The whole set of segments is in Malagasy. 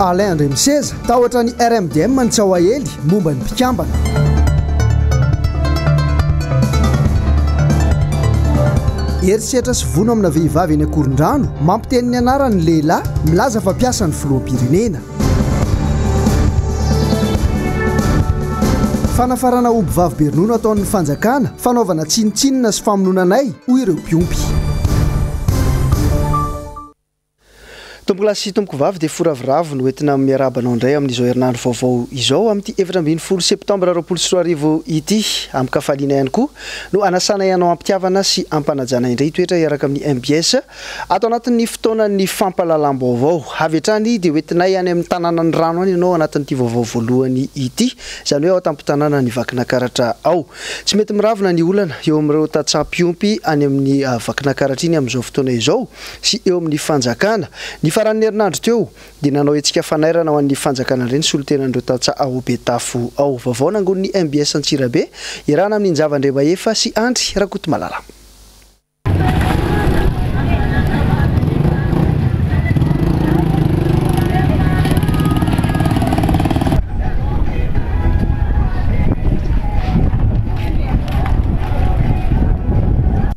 Alain Andriamiseza, tahotra ny RMDM ny tsy ao aely momba ny mpikambana. Herisetra sy vono amina vehivavy eny Ankorondrano, mampiteny ny anarany ny lehilahy milaza fa mpiasan'ny filoham-pirenena. Fanafarana omby vavy be ronono ataon'ny fanjakana, fanaovana tsinontsinona sy famonoana anay, hoy ireo mpiompy. Tompokolahy sy tompokovavy dia fo ravoravo no entina miarahaba anao indray amin'izao herinandro vaovao izao amin'ity 14 septambra 2020 ity. Amin-kafaliana ihany koa no anasanay anao am-pitiavana sy am-panajana indray hitoetra hiaraka amin'ny mbs ato anatin'ny fotoanan'ny fampahalalam-baovao. Avy hatrany dia hoentinay any amin'ny tanànan'ny rano any ianao anatin'ity vaovao voalohany ity, izany hoe ao an-tampon-tanànan'i Vakinankaratra ao. Tsy mety miravona ny olana eo amin'ireo tantsaha mpiompy any amin'ny Vakinankaratra iny amin'izao fotoana izao. sy eo amin'ny fanjakana. Ny faran'ny herinandro teo dia nanao hetsika fanairana ho an'ny fanjakana indray ny solontenan'ireo tantsaha ao Betafo ao. Vaovao nangonin'ny mbs Antsirabe, iarahana amin'i Njava Andriamahefa sy Andry Rakotomalala.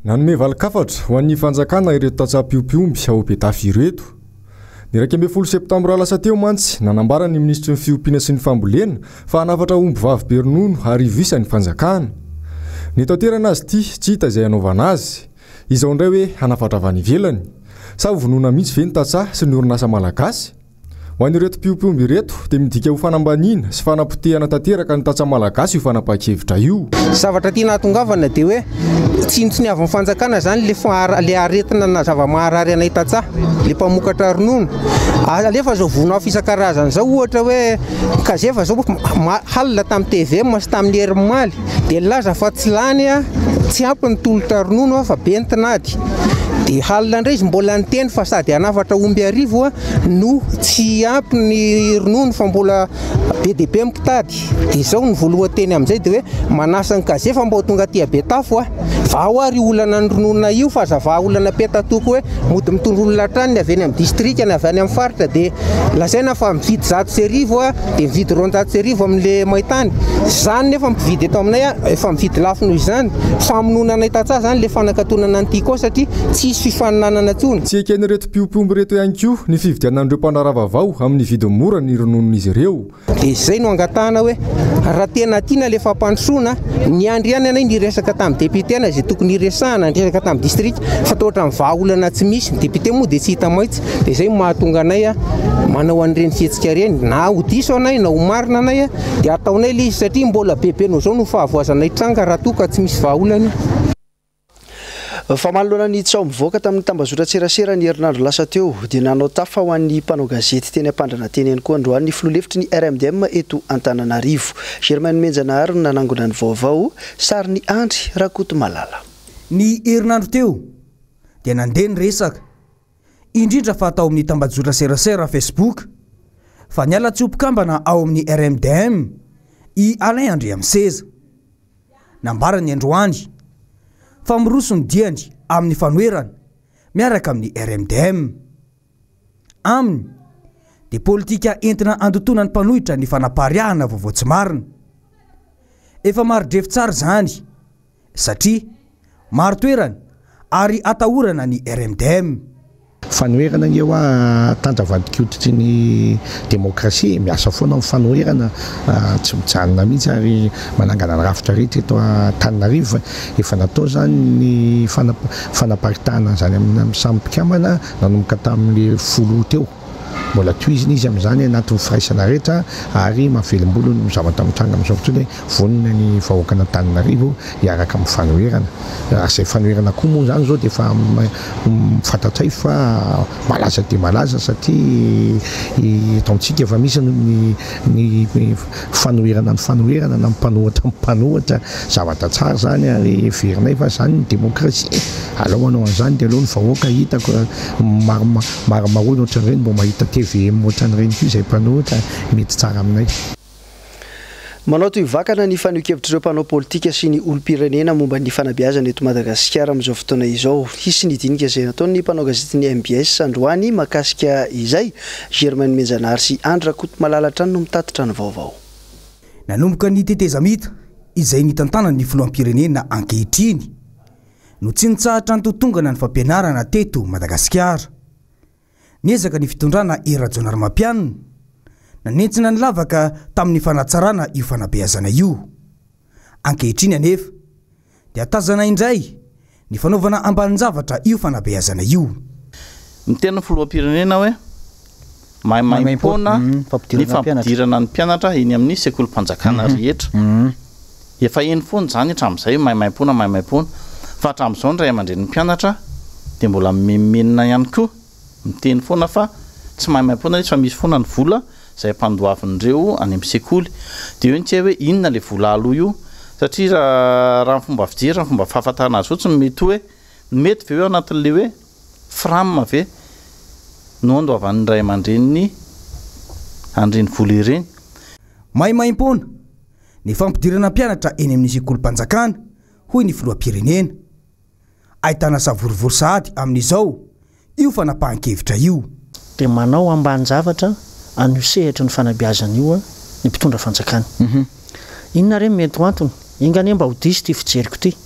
Nanome valin-kafatra ho an'ny fanjakana ireto tantsaha mpiompy omby ao Betafo ireto. Ny 11 septambra lasa teo mantsy, nanambara ny minisitry ny Fiompiana sy ny Fambolena fa hanafatra omby vavy be ronono arivo isa ny fanjakana. Ny eto an-toerana azy ity, tsy hita izay hanaovana azy. Izao indray hoe hanafatra avy any ivelany. Sa hovonoina mihitsy ve ny tantsaha sy ny orinasa malagasy? Ho an'ireto mpiompy omby ireto dia midika ho fanambaniana sy fanapotehana tanteraka ny tantsaha malagasy io fanapahan-kevitra io. Zavatra tiana hahatongavana dia hoe tsinontsiniavin'ny fanjakana izany le le aretina na zava-maharary anay tantsaha, le mpamokatra ronono. Alefa izao vono afo isan-karazany izao ohatra hoe Kazefa izao halina tamin'ny tvm sy tamin'ny Hery Dia nilaza fa tsy lany tsy ampy ny tolotra ronono fa be ny tinady. Dia halina indray izy mbola niteny fa sady hanafatra omby arivo no tsy ampy ny ronono fa mbola be dia be ny mpitady. Dia izao ny voalohan-teny amin'izay dia hoe manasa ny Kazefa mba ho tonga aty Betafo a. Vaho ary io olana ny rononona io fa aza vahaolana petatoko hoe mody mitondra olona hatrany ny avy eny amin'ny distrika ny avy any amin'ny faritra dia lazaina fa mividy 1100 a dia mividy 1200 amin'le maitany. Izany nefa mpividy eto aminay a efa mividy lafo noho izany. Famonoana anay tantsaha izany le fanakatonana ny Tiko satria tsy hisy fifaninanana intsony. Tsy eken'ireto mpiompy omby ireto ihany koa ny fividianan'ireo mpandraharaha vaovao amin'ny vidiny mora ny rononon'izy ireo. Dia izay no angatahana hoe raha tena tiana ilay fampandrosoana, niandry ihany anay niresaka tamin'ny député na izay tokony hiresahana, niresaka tamin'ny distrika fa toa ohatran'ny vahaolana tsy misy, ny député moa dia tsy hita mahitsy, dia izay no mahatonga anay manao an'ireny fihetsika ireny, na ho diso anay na ho marina anay dia ataonay ilay izy satria mbola bebe noho izao no fahavoazana hitranga raha toa ka tsy misy vahaolana io. Fa manoloana ny tsaho mivoaka tamin'ny tambazotran-tserasera ny herinandro lasa teo dia nanao tafa ho an'ny mpanao gazety teny Ampandrana teny ihany koa androany ny filoha lefitry ny RMDM eto Antananarivo. Germain Nomenjanahary no nanangona ny vaovao, sarin'i Andry Rakotomalala. Ny herinandro teo dia nandeha ny resaka, indrindra fa tao amin'ny tambajotra serasera Facebook, fa niala tsy ho mpikambana ao amin'ny RMDM i Alain Andriamiseza. Nambarany androany fa miroso ny diany amin'ny fanoherana miaraka amin'ny RMDM. Aminy dia politika entina handotoana ny mpanohitra ny fanapariahana vaovao tsy marina. Efa mari-drefy tsara izany satria mari-toerana ary atahorana ny RMDM. Fanoherana ange hoa tandra vadin-koditry ny demokrasia e, miasa foana amin'ny fanoherana, tsy mijanona mihitsy ary manangana ny rafitra rehetra eto Antananarivo fa efa natao izany ny fanaparitahana an'izany amin'ny samy mpikambana nanomboka tamin'ny folo teo. Mbola tohizina izy amin'izany anatin'ny firaisana rehetra ary mahavelom-bolo ny zavatra mitranga amin'izao fotoana hoe vonona ny vahoakan'Antananarivo hiaraka amin'ny fanoherana. Raha izay fanoherana koa moa izany izao dia efa fantatray fa malaza dia malaza satria eto amintsika efa misy ny ny fanoherana ny fanoherana na ny mpanohatra ny mpanohatra. Zavatra tsara izany ary heverinay fa izany ny demokrasia. Aleo hanao an'izany dia aleo ny vahoaka hitako Maromaroana ohatran'ireny mbo mahita tvm ohatran'ireny koa izay mpanohitra mety tsara aminay. Manao toy vakana ny fanehoan-kevitr'ireo mpanao politika sy ny olom-pirenena momba ny fanabeazana eto Madagasikara amin'izao fotoana izao. Hisy ny dinika izay nataon'ny mpanao gazetin'ny mbs androany mahakasika izay. Germaine Menjanahary sy Andry Rakotomalala hatrany no mitatitra ny vaovao. Nanomboka ny tetezamita izay nitantanan'ny filoham-pirenena ankehitriny no tsy nitsahatra nitotongana ny fampianarana teto Madagasikara. Niezaka ny fitondrana Hery Rajaonarimampianina nanentsina ny lavaka tamin'ny fanatsarana io fanabeazana io. Ankehitriny anefa dia tazana indray ny fanaovana ambanin-javatra io fanabeazana io. Miteny ny filoham-pirenena hoe maimaimpoana ny fampidirana ny mpianatra eny amin'ny sekolim-panjakana rehetra. Efa heno foana izany hatramin'izay hoe maimaimpoana maimaimpoana fa hatramin'izao ny ray aman-drenin'ny mpianatra dia mbola mimenomenona ihany koa miteny foana fa tsy maimaimpoana ilay izy fa misy foana ny vola izay ampandoavin'ireo any amin'ny sekoly. Dia eo ny tsy hay hoe inona ilay vola aloa io satria raha raha ny fomba fijery, raha ny fomba fahafantarana azy fotsiny mety hoe mety ve hoe ao anatin'ilay hoe fram ve no andoavan'ny ray aman-dreniny an'ireny vola ireny. Maimaimpoana ny fampidirana mpianatra eny amin'ny sekolim-panjakana, hoy ny filoham-pirenena. Ahitana savorovoro sahady amin'izao io fanapahan-kevitra io. Dia manao ambanin-javatra an'io sehatry ny fanabeazana io ny mpitondra fanjakana. Inona re no mety ho antony? Enga anie mba ho diso ity fijeriko ity.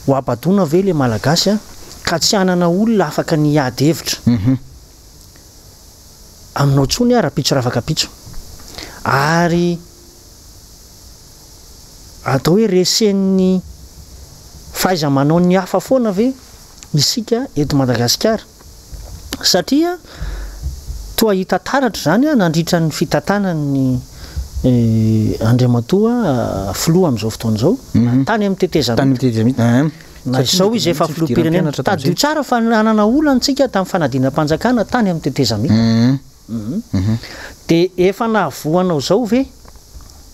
Ho habadoana ve ilay Malagasy ka tsy hanana olona afaka ny hiady hevitra aminao intsony aho rahampitso rafakampitso? Ary. Atao hoe resen'ny fahaiza-manaon'ny hafa foana ve isika eto Madagasikara? Satria toa hita taratra izany nandritra ny fitantanan'ny Andriamatoa Filoha amin'izao fotoana izao, na tany amin'ny tetezamita, na izao izy efa Filoham-pirenena. Tadidio tsara fa nanana olana isika tamin'ny fanadinam-panjakana tany amin'ny tetezamita. Dia efa nahavoa anao izao ve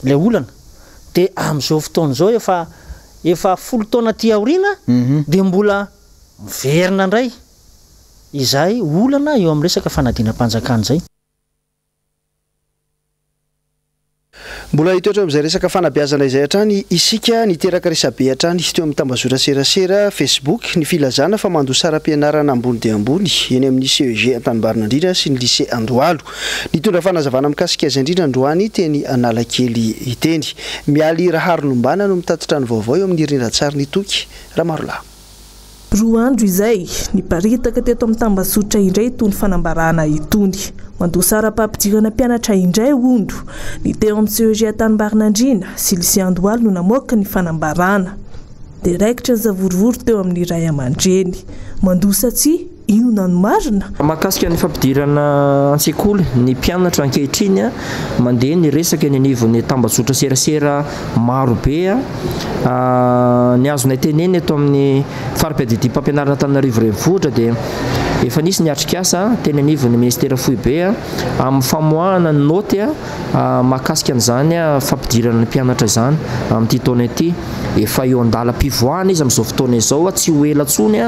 ilay olana? Dia amin'izao fotoana izao efa efa folo taona aty aoriana dia mbola miverina indray izay olana eo amin'ny resaka fanadinam-panjakana izay. Mbola hitoetra eo amin'izay resaka fanabeazana izay hatrany isika. Niteraka resabe hatrany teo amin'ny tambazotra serasera Facebook ny filazana fa mandoa saram-pianarana ambony dia ambony eny amin'ny CEG Antanimbarinandrindra sy ny Lycée Andohalo. Nitondra fanazavana mikasika izay indrindra androany teny Analakely teny. Mialy Raharinombana no mitatitra ny vaovao eo amin'ny rindran-tsarin'i Toky Ramarolahy. Roa andro izay, niparitaka teto amin'ny tambazotra indray itony fanambarana itony. Mandoa saram-pampidirana mpianatra indray, hono, ny teo amin'ny CEG Antanimbarinandriana sy Lycée Andohalo no namoaka ny fanambarana. Dia raikitra ny savorovoro teo amin'ny ray aman-dreny. Mandoa sa tsia? Inona no marina? Mahakasika ny fampidirana an-tsekoly ny mpianatra ankehitriny, mandeha ny resaka eny anivon'ny tambajotra serasera maro be. Ny azonay tenenina eto amin'ny fari-piadidiam-pampianarana Antananarivo Renivohitra dia efa nisy ny atrikasa teny anivon'ny minisitera foibe amin'ny famoahana ny naoty mahakasika an'izany fampidirana ny mpianatra izany amin'ity taona ity. Efa eo an-dalam-pivoahana izy amin'izao fotoana izao, tsy ho ela intsony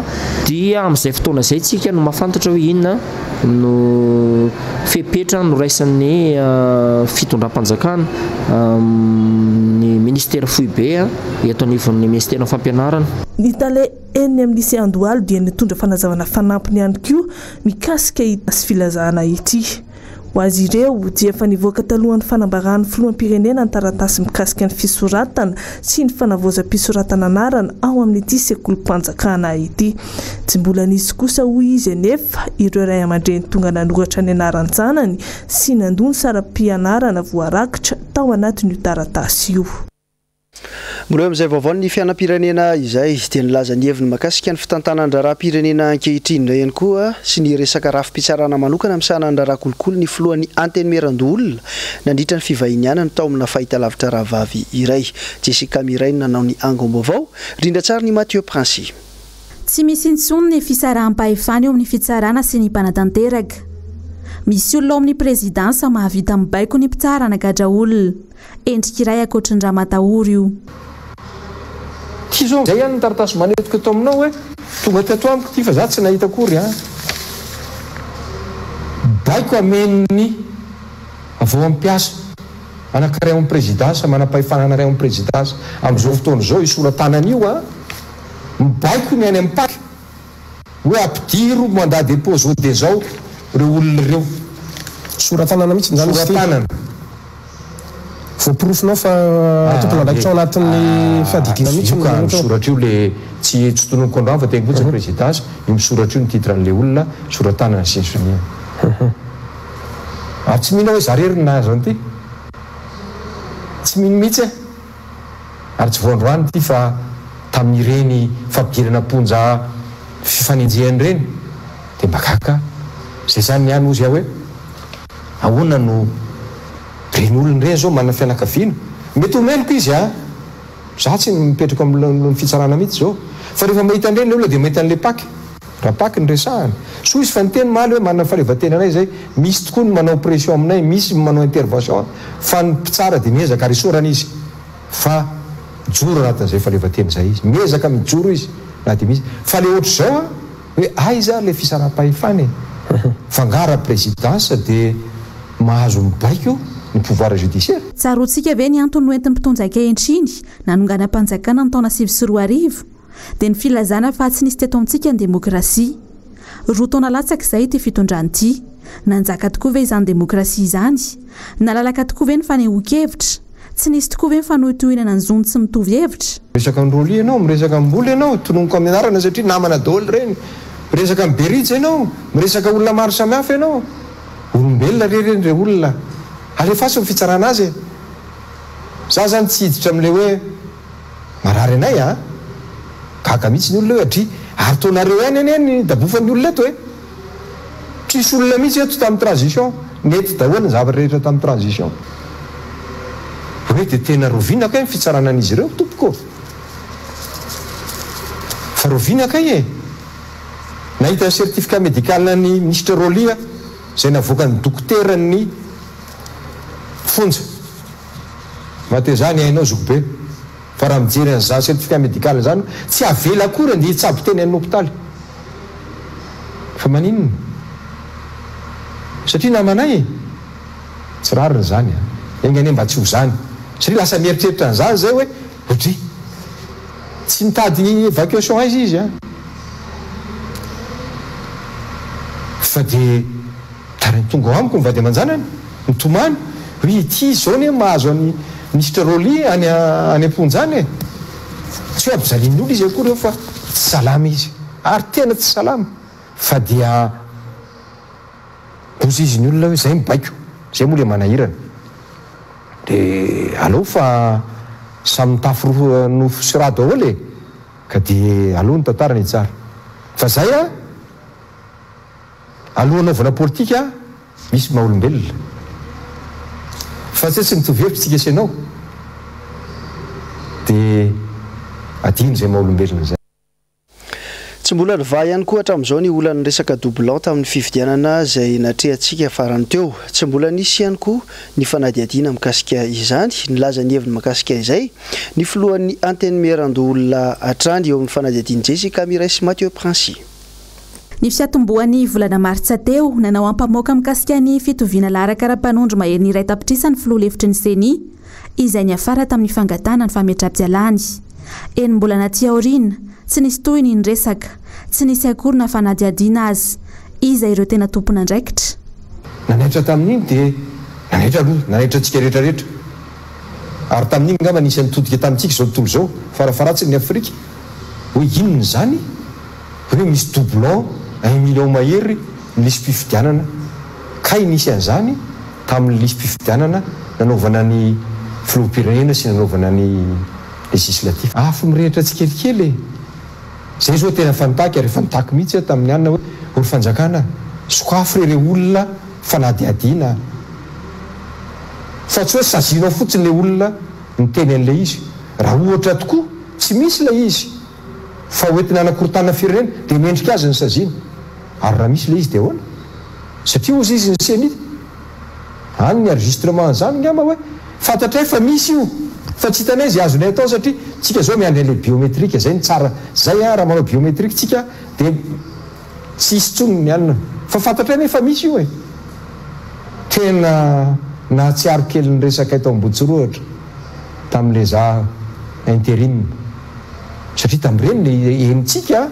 dia amin'izay fotoana izay tsika no mahafantatra hoe inona no fepetra noraisin'ny fitondram-panjakana, ny minisitera foibe eto anivon'ny minisiteran'ny fampianarana. Ny tale eny amin'ny Lycée Andohalo dia nitondra fanazavana fanampiny ihany koa mikasika ity filazana ity. Ho azy ireo, dia efa nivoaka talohan'ny fanambaran'ny filoham-pirenena ny taratasy mikasika ny fisoratana sy ny fanavaozam-pisoratana anarana ao amin'ity sekolim-panjakana ity. Tsy mbola nisy kosa hoy izy anefa ireo ray aman-dreny tonga nanoratra ny anaran-janany sy nandoa ny saram-pianarana voarakitra tao anatin'io taratasy io. Mbola eo amin'izay vaovaon'ny fiainam-pirenena izay dia nilaza ny heviny mahakasika ny fitantanan-draharaham-pirenena ankehitriny indray ihany koa sy ny resaka rafi-pitsarana manokana misahana ny raharaha kolikoly ny filohan'ny Antenimierandoholona nandritra ny fivahinianany tao amina fahitalavitra rahavavy iray. Jessica Miray no nanao ny angom-baovao, rindran-tsarin'i Mathieu Princi. Tsy misy intsony ny fisaraham-pahefana eo amin'ny fitsarana sy ny mpanatanteraka. Misy olona ao amin'ny prezidansa mahavita mibaiko ny mpitsara hanagadra olona. Endrika iray ankoatry ny ramatahora io. Ty zao zay ihany ny taratasy manetiko eto aminao hoe tonga teto amiko ty fa za tsy nahita akory an! Baiko amen'ny avy ao amin'ny mpiasa. Anankiray ao amin'ny présidence, manam-pahefana anankiray ao amin'ny présidence amin'izao fotoana izao io sora-tanana io an, mibaiko ny any amin'ny Pac hoe ampidiro mandat dépôt zao dia zao ireo olona ireo. Sora-tanana mihitsy izany izy ity. Sora-tanana. Voaporofonao fa tompon'andraikitra ao anatin'ny fiadidiana mihitsy Io no ka nanoratra ao. misoratra io le tsy tsy tononiko androany fa teniko fotsiny présidence, io misoratra io ny titre an'le olona, sora-tanana sy ny sonia. Ary tsy mino aho hoe za rery no nahazo an'ity. Tsy mino mihitsy aho. Ary tsy vao androany ity fa tamin'ireny fampidirana am-ponja fifanenjehana ireny dia mba gaga. Izay izany ny ahy hozy aho hoe ahoana no ireny olona ireny izao manana fianakaviana. Mety ho meloka izy an! Za tsy mipetraka eo amin'ny fitsarana mihitsy izao. Fa rehefa mahita an'ireny ilay olona dia mahita an'ilay pac. Raha pac no resahana. Soa izy fa niteny omaly hoe manana fahaleovantena anay izay. Misy tokoa ny manao pression aminay, misy ny manao intervention fa ny mpitsara dia miezaka ary isaorana izy fa mijoro anatin'izay fahaleovantena izay izy. Miezaka mijoro izy na dia misy. Fa ilay ohatr'izao an, hoe aiza ary ilay fisaraham-pahefana e? Fa angaha raha présidence dia mahazo mibaiko ny pouvoir judiciaire? Tsaroantsika ve ny antony noentin'ny mpitondra ankehitriny nanonganam-panjakana ny taona 2009? Dia ny filazana fa tsy nisy teto amintsika ny demokrasia. Roa taona latsaka izay ity fitondrana ity. Nanjaka tokoa ve izany demokrasia izany? Nalalaka tokoa ve ny fanehoan-kevitra? Tsy nisy tokoa ve ny fanohitohinana ny zon'ny tsy mitovy hevitra? Miresaka an'i Rolly ianao, miresaka an'i Mbola ianao, tononiko amin'ny anarana satria namana daholo ireny. Miresaka an'i Berija ianao, miresaka olona maro samihafa ianao. Olombelona re ireny re olona. Alefaso ny fitsarana azy e. Za zany tsy hiditra amin'ilay hoe marary anay a. Gaga mihitsy ny olona hoe adria. Ary toa nareo ihany anie ny dabofan'ny olona eto e. Tsisy olona mihitsy eto tamin'ny transition. Nety daholo ny zavatra rehetra tamin'ny transition. Hoe dia tena roviana kay ny fitsarana an'izy ireo tompoko ô. Fa roviana kay e. Nahita ny certificat médical an'i Mister Rolly aho, izay navoakan'ny dokoteran'ny fonja. Matezà ny ainao zokibe, fa raha mijery an'izany certificat médical izany, tsy avela akory handeha hitsabo tena any hopitaly. Fa maninona? Satria namanay e! Tsy rariny izany an! Enga anie mba tsy ho izany. Satria lasa mieritreritra an'izany izay hoe, Odry! Tsy nitady évacuation aiza izy an! Fa dia tarainy tonga ao amiko ny vady aman-janany, mitomany, hoe ity izao anie mahazo an'i Mister Rolly any any am-ponja any e! Tsy hoe ampijalian'ny olona izy akory eo fa tsy salama izy, ary tena tsy salama, fa dia hozy izy ny olona hoe izay mibaiko, izay moa ilay manahirana. Dia aleo fa samy mitafy roa nofo sy rà daholo e! Ka dia aleo ny tantara ny hitsara. Fa zay an! Aloha hanaovana politika misy maha olombelona. Fa tsy hoe tsy mitovy hevitra tsika sy ianao dia adino izay maha olombelona izay. Tsy mbola nivaha ihany koa hatramin'izao ny olan'ny resaka doublon tamin'ny fifidianana izay natrehantsika farany teo. Tsy mbola nisy ihany koa ny fanadihadiana mikasika izany. Nilaza ny heviny makasika izay ny filohan'ny Antenimierandoholona hatrany eo amin'ny fanadihadian'i Jessica Mireille sy Mathieu Princi. Ny fiatombohan'ny volana martsa teo, nanao ampamoaka mikasika ny fitoviana laharan-kara-panondro maherin'ny iray tapitrisa ny filoha lefitry ny Ceni, izay niafara tamin'ny fangatahana ny fametraham-pialany. Enim-bolana aty aoriana, tsy nisy tohiny ny resaka. Tsy nisy akory na fanadihadiana aza. Iza ireo tena tompon'andraikitra? Nanaitra tamin'iny dia nanaitra aloha, nanaitra antsika rehetra rehetra. Ary tamin'iny angamba nisy nitodika tamintsika izao tontolo izao, farafaharatsiny ny Afrika, hoe inona izany? Hoe misy doublon un million mahery ny lisi-pifidianana. Kay nisy an'izany tamin'ny lisi-pifidianana nanaovana ny filoham-pirenena sy nanaovana ny législatif. Afo mirehitra tsikelikely e! Zay zao tena efa nitaky ary efa nitaky mihitsy aho tamin'ny anona hoe o ry fanjakana sokafo re ireo olona fanadihadiana a! Fa tsy hoe sazianao fotsiny le olona niteny an'ilay izy. Raha ohatra tokoa tsy misy ilay izy fa hoentina hanakorontanana firenena dia mendrika azy ny saziana. Ary raha misy ilay izy dia ahoana? Satria hozy izy ny ceni. Any ny enregistrement an'izany ngamba hoe fantatray fa misy io fa tsy hitanay izay azonay atao satria tsika zao miandry an'ilay biometrique zay no tsara zay an raha manao biometrique tsika dia tsy hisy intsony ny anona fa fantatray anie fa misy io e! Tena. Nahatsiaro kely ny resakay tao Ambohitsirohitra tamin'ilay za interim. Satria tamin'ireny le henontsika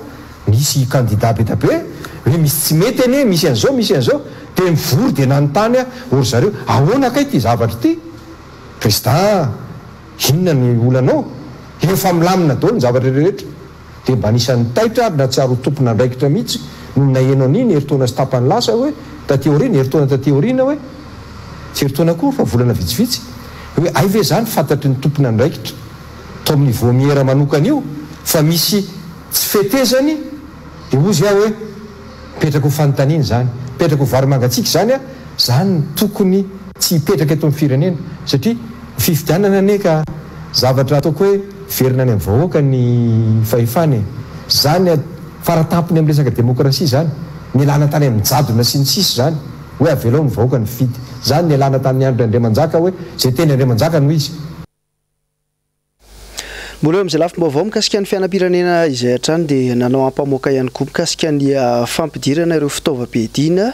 nisy candidat be da be hoe misy tsy mety anie, misy an'izao, misy an'izao. Dia nivory dia nanontany aho, ô ry zareo, ahoana kay ity zavatra ity? Président, inona ny olanao? Efa milamina daholo ny zavatra rehetra. Dia mba anisan'ny taitra ary nahatsiaro ho tompon'andraikitra mihitsy nony naheno an'iny herintaona sy tapany lasa hoe, taty aoriana, herintaona taty aoriana hoe, tsy herintaona akory fa volana vitsivitsy, hoe hay ve izany fantatry ny tompon'andraikitra tao amin'ny vaomiera manokana io fa misy tsy fetezany dia hozy aho hoe, mipetraka ho fanontaniana izany, mipetraka ho vary mangatsiaka izany an, izany no tokony tsy hipetraka eto amin'ny firenena satria ny fifidianana anie ka zavatra ataoko hoe miverina any amin'ny vahoaka ny fahefana e! Izany faratampony amin'ny resaka demokrasia izany, nialana tany amin'ny jadona sy ny sisa izany hoe avelao ny vahoaka nifidy, izany nialana tamin'ny andron'i Andriamanjaka hoe izay teny Andriamanjaka no izy. Mbola eo amin'izay lafim-baovao mikasika ny fiainam-pirenena izay hatrany dia nanao ampamoaka ihany koa mikasika ny fampidirana ireo fitaovam-piadiana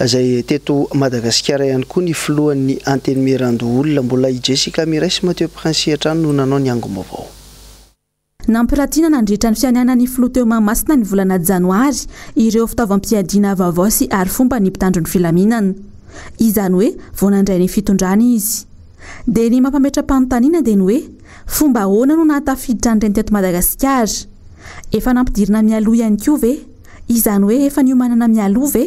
izay teto Madagasikara ihany koa ny filohan'ny Antenimierandoholona. Mbola i Jessica Miray sy Mathieu Princi hatrany no nanao ny angom-baovao. Nampiratiana nandritra ny fianianan'ny filoha teo Mahamasina ny volana janoary ireo fitaovam-piadiana vaovao sy arifomba ny mpitandro ny filaminana. Izany hoe vao nandray ny fitondrana izy. Dia ny mampametra-panontaniana dia ny hoe, fomba ahoana no nahatafiditra an'ireny teto Madagasikara? Efa nampidirina mialoha ihany koa ve? Izany hoe efa niomanana mialoha ve?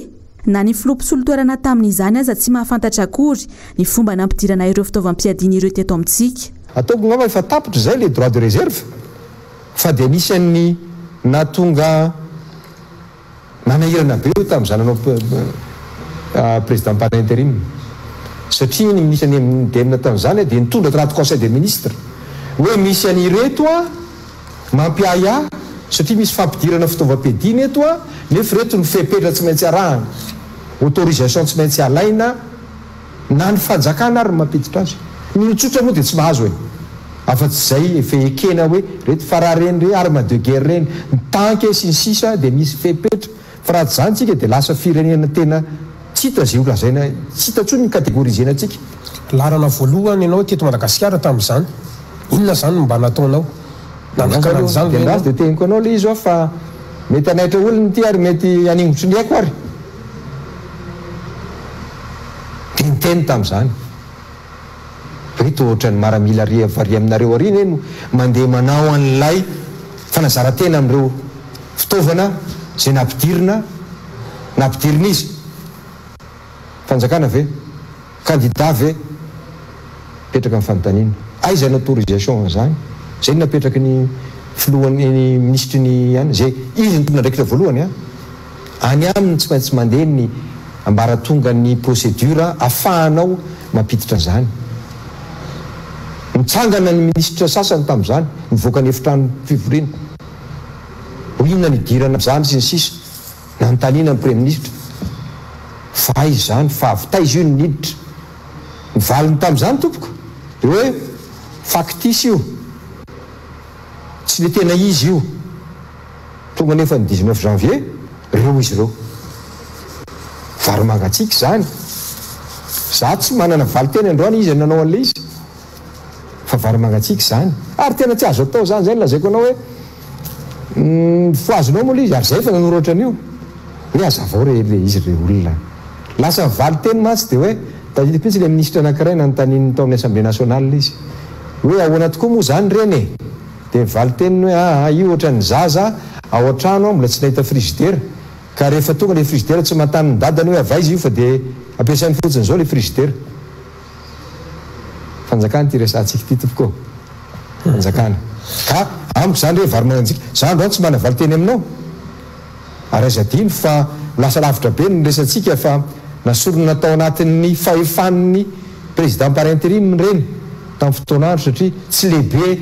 Na ny filoha mpisolo toerana tamin'izany aza tsy mahafantatra akory ny fomba nampidirana ireo fitaovam-piadiana ireo teto amintsika. Ataoko ngamba efa tapitra izay le droit de réserve fa dia anisan'ny nahatonga Nanahirana be io tamin'izaho nanao président par interim satria ny ministre ny MDM tamin'izany dia nitondra tanaty conseil des ministres hoe misy an'ireto an mampiahiahy satria misy fampidirana fitaovam-piadiana eto an nefa ireto ny fepetra tsy maintsy arahana, autorisation tsy maintsy alaina. Na ny fanjakana ary no mampiditra azy. Ny olon-tsotra moa dia tsy mahazo e! Afa-tsy izay efa ekena hoe reto fa raha ireny re arme de guerre ireny, ny tank e sy ny sisa dia misy fepetra. Fa raha tsy izany tsika dia lasa firenena tena tsy hita izay ho lazaina, tsy hita intsony ny categoriser-na antsika. Laharana voalohany ianao teto Madagasikara tamin'izany. Inona izany no mba nataonao? Nanakana an'izany ve Dia ianao? dia teniko anao ilay izy hoa fa mety hanaitra olona ity ary mety haningotry ny aiko ary. Dia niteny tamin'izany hoe toa ohatran'ny maramila ary avy aminareo ary anie no mandeha manao an'ilay fanazaran-tena amin'ireo fitaovana izay nampidirina, nampidirin'iza? Fanjakana ve? Kandida ve? Mipetraka ny fanontaniana. Aiza ny autorisation an'izany? Izay no napetraky ny filohan'ny, ny minisitry ny ihany, izay izy no tompon'andraikitra voalohany an! Any aminy tsy maintsy mandeha ny ambaratongan'ny procédure afahanao mampiditra an'izany. Nitsangana ny minisitra sasany tamin'izany, nivoaka ny efitrano fivoriana. Ho inona ny idirana amin'izany sy ny sisa. Nanontaniana ny Praiminisitra fa aiza izany, fa avy taiza io no niditra. Ny valiny tamin'izany tompoko dia hoe factice io, tsy le tena izy io. Tonga anefa ny 19 janvier, reo izy ireo. Vary mangatsiaka izany. Za tsy manana valinteny androany iza no nanao an'ilay izy. Fa vary mangatsiaka izany. Ary tena tsy azo atao izany, izay no lazaiko anao hoe Fohazinao moa ilay izy ary izay efa nanoratra an'io hoe hazavao re ilay izy ry olona. Lasa ny valinteny mantsy dia hoe tadidiko mihitsy ilay minisitra anankiray nanontanian'ny tao amin'ny assemblée nationale izy hoe ahoana tokoa moa izany ireny e? Dia ny valinteniny hoe aa io ohatran'ny zaza ao an-trano mbola tsy nahita frigidaire ka rehefa tonga ilay frigidaire tsy manontany ny dadany hoe avy aiza io fa dia ampiasainy fotsiny izao ilay frigidaire. Fanjakana ity resahantsika ity tompoko ô. Fanjakana. Ka amiko izany re vary mananjika. Za androany tsy manana valinteny aminao. Ary aza adino fa lasa lavitra be ny resatsika fa nasorina tao anatin'ny fahefan'ny président par interim ireny tamin'ny fotoan'andro satria tsy lehibe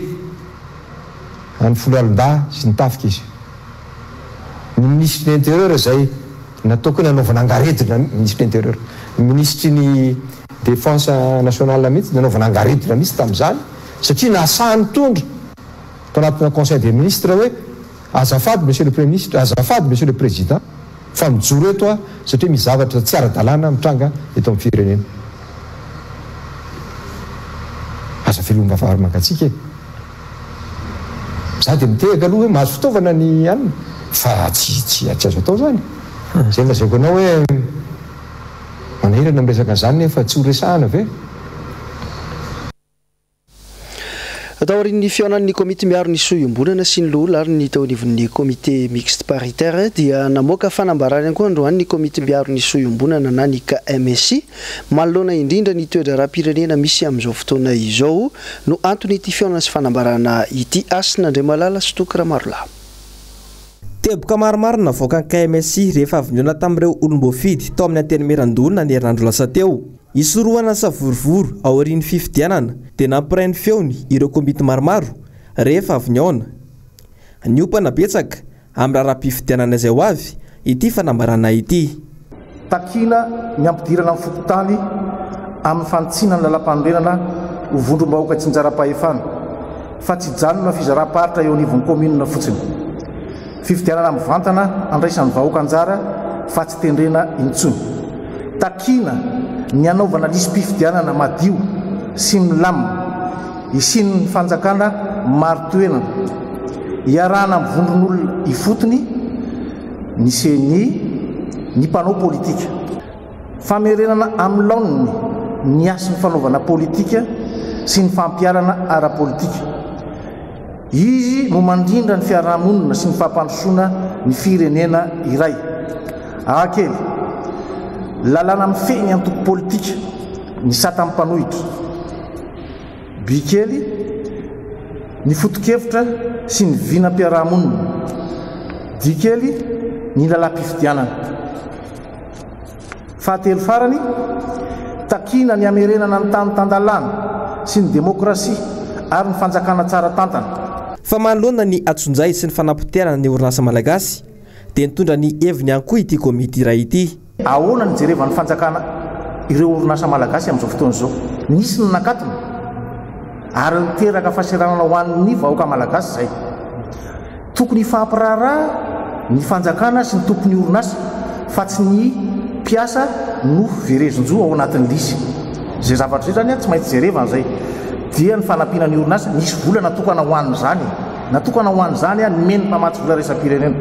an'ny foloalindahy sy ny tafika izy. Ny minisitry ny intérieur izay nataoko hoe nanaovana angaredona, minisitry ny intérieur, ny minisitry ny défense nationale mihitsy nanaovana angaredona mihitsy tamin'izany satria nahasahy nitondra tao anatina conseil des ministres hoe azafady monsieur le premier ministre, azafady monsieur le président fa mijoro eto aho satria misy zavatra tsy ara-dalàna mitranga eto amin'ny firenena. Aza velomba vary mangatsiaka e! Za dia mitehaka aloha hoe mahazo fitaovana ny anona fa tsy tsy tsy azo atao zany. Zay lazaiko anao hoe manahirana ny resaka an'izany nefa tsy ho resahana ve? Taorian'ny fihaonan'ny komity miaro ny soa iombonana sy ny loholona ary ny teo anivon'ny comité mixte paritaire dia namoaka fanambarana ihany koa androany ny komity miaro ny soa iombonana na ny KMSI manoloana indrindra ny toe-draharaham-pirenena misy amin'izao fotoana izao no anton'ity fihaonana sy fanambarana ity. Hasina Andriamalala sy Toky Ramarolahy. Teboka maromaro no navoakan'ny KMSI rehefa avy nihaona tamin'ireo olom-boafidy tao amin'ny Antenimierandoholona ny herinandro lasa teo. Hisorohana ny savorovoro aorian'ny fifidianana dia nampiray ny feony ireo komity maromaro rehefa avy nihaona. Niompana betsaka amin'ny raharaham-pifidianana izay ho avy ity fanambarana ity. Takiana ny hampidirana ny fokontany amin'ny fanitsiana ny lalàmpanorenana ho vondrom-bahoaka itsinjaram-pahefana fa tsy hijanona fizaram-paritra eo anivon'ny kaominina fotsiny. Fifidianana mivantana andraisan'ny vahoaka anjara fa tsy tendrena intsony. Takiana ny hanaovana lisi-pifidianana madio sy milamina, hisian'ny fanjakana marin-toerana, iarahana amin'ny vondron'olona ifotony, ny ceni, ny mpanao politika. Famerenana amin'ny laoniny ny hasin'ny fanaovana politika sy ny fampiharana ara-politika. Izy no mandrindra ny fiarahamonina sy ny fampandrosoana ny firenena iray. A kely, lalàna mifehy ny antoko politika, ny satan'ny mpanohitra. B kely, ny foto-kevitra sy ny vinam-piarahamonina. D kely, ny lalàm-pifidianana. Fahatelo farany, takiana ny hamerenana ny tany tan-dalàna sy ny demokrasia ary ny fanjakana tsara tantana. Fa manoloana ny antsonjay sy ny fanapotehana ny orinasa malagasy dia nitondra ny heviny ihany koa ity komity iray ity. Ahoana no ijerevan'ny fanjakana ireo orinasa malagasy amin'izao fotoana izao? Nisy ny nakatona ary niteraka fahasahiranana ho an'ny vahoaka malagasy izay. Tokony hifampiraharaha ny fanjakana sy ny tompon'ny orinasa fa tsy ny mpiasa no verezin-jo ao anatin'ny lisy. Izay zavatra izay izany tsy maintsy jerevana izay. Dia ny fanampiana ny orinasa, nisy vola natokana ho an'izany e. Natokana ho an'izany nomen'ny mpamatsy vola iraisam-pirenena.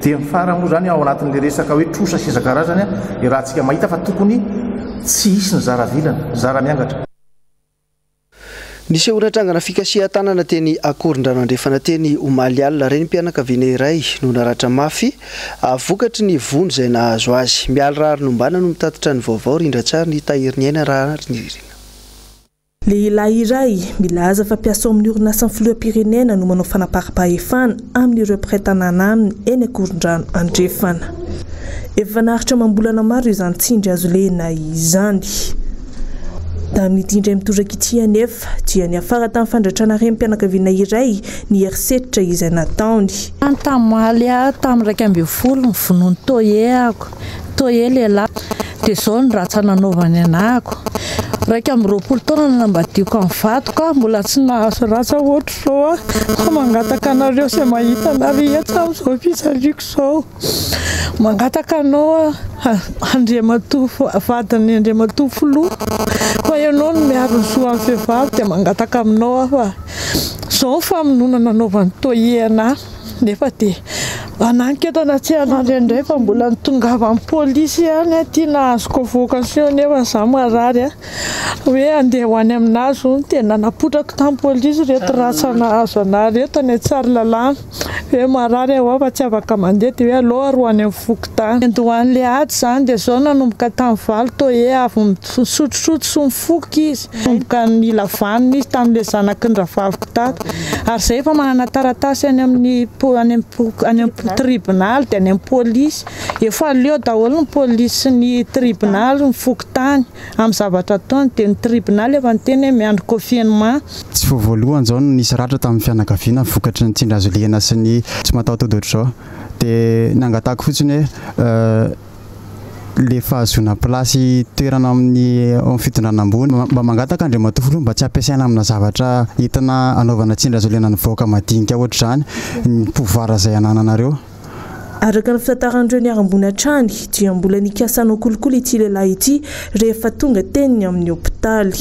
Dia ny farany moa izany ao anatin'ilay resaka hoe trosa sy isan-karazany, iarahantsika mahita fa tokony tsy hisy ny zara vilana, zara miangatra. Nisehoana trangana fikasihan-tanana teny Akorondrano Andrefana teny omaly alina. Renim-pianakaviana iray no naratra mafy vokatry ny vono izay nahazo azy. Mialy Raharinombana no mitatitra ny vaovao, rindran-tsary ny Tahiriniaina Raharinirina. Lehilahy iray milaza fa mpiasa ao amin'ny orinasan'ny filoham-pirenena no manao fanaparam-pahefana amin'ireo mpiray tanàna aminy eny Akorondrano Andrefana. Efa naharitra amam-bolana maro izany tsindry azo lena izany. Tamin'ity indray mitoraka ity anefa dia niafara tamin'ny fandratrana renim-pianakaviana iray ny herisetra izay nataony. Tamaly aho tamin'ny 11 novonoin'i Toye ako, Toye lehilahy, dia izao ny ratsa nanaovany anahako. 21 taona nanambadiako amin'ny vadiko aho, mbola tsy nahazo ratsa ohatr'izao aho, fa mangataka anareo izay mahita anah rehetra amin'izao fijaliako izao. Mangataka anao aho Andriamatoa vadin'ny Andriamatoa Filoha fa ianao no miaro ny zo an'ny vehivavy dia mangataka aminao aho fa izao ny famonoana nanaovan'i Tohie anah nefa dia anankiko eto anatrehanareo indray fa mbola nitongavan'ny polisy ihany aho ity nahazo convocation nefa izaho marary hoe andeha ho any aminazy hono dia nanapotrako tamin'ny polisy ireto rasa nahazo anah ireto any Tsaralalàna. Hoe marary aho fa tsy afaka mandeha dia hoe aleo ary ho any amin'ny fokontany. Niandohan'ilay ady izany dia izao nanomboka tamin'ny valo toa hoe avy nisotrosotro sy nifoka izy. Nanomboka nila vanona izy tamin'ilay zanaky ny rahavaviko tato. Ary izay efa manana taratasy any amin'ny any amin'ny tribonaly dia any amin'ny polisy. Efa leo daholo ny polisy sy ny tribonaly, ny fokontany. Amin'ny zavatra ataony dia ny tribonaly efa niteny hoe miandry confinement. Tsy vao voalohany izao no nisy ratra tamin'ny fianakaviana vokatry ny tsindry hazo lena sy ny tsy mataho-tody ohatr'izao. Dia ny angatahako fotsiny hoe le fahazoana place toerana amin'ny ao amin'ny fitondrana ambony. Mba mangataka Andriamatoa Filoha mba tsy hampiasaina amina zavatra entina hanaovana tsindry hazo lena ny vahoaka madinika ohatr'izany ny pouvoir izay anananareo. Araka ny fitantaran'ireo niharam-boina hatrany dia mbola nikasa hanao kolikoly ity lehilahy ity rehefa tonga teny amin'ny hopitaly.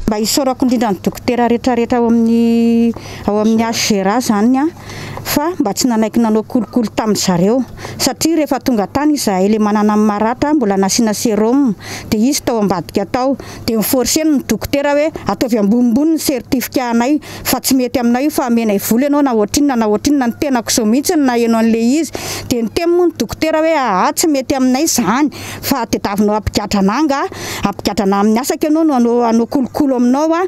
Mba isaorako indrindra ny dokotera rehetrarehetra ao amin'ny ao amin'ny HGRA izany an, fa mba tsy nanaiky nanao kolikoly tamin-dry zareo satria rehefa tonga tany izahay le manana ny maratra mbola nasiana sérum dia izy tao ambadika tao dia ni-forcer-ny ny dokotera hoe ataovy ambonimbony ny certificat anay fa tsy mety aminay io fa amenay vola ianao na ohatrinona na ohatrinona, ny tenako izao mihitsy no naheno an'ilay izy dia niteny moa ny dokotera hoe aa tsy mety aminay izany Fa tediavinao hampigadra anah angaha? Hampigadra anah amin'ny asako ianao no hanao hanao kolokolo aminao ah.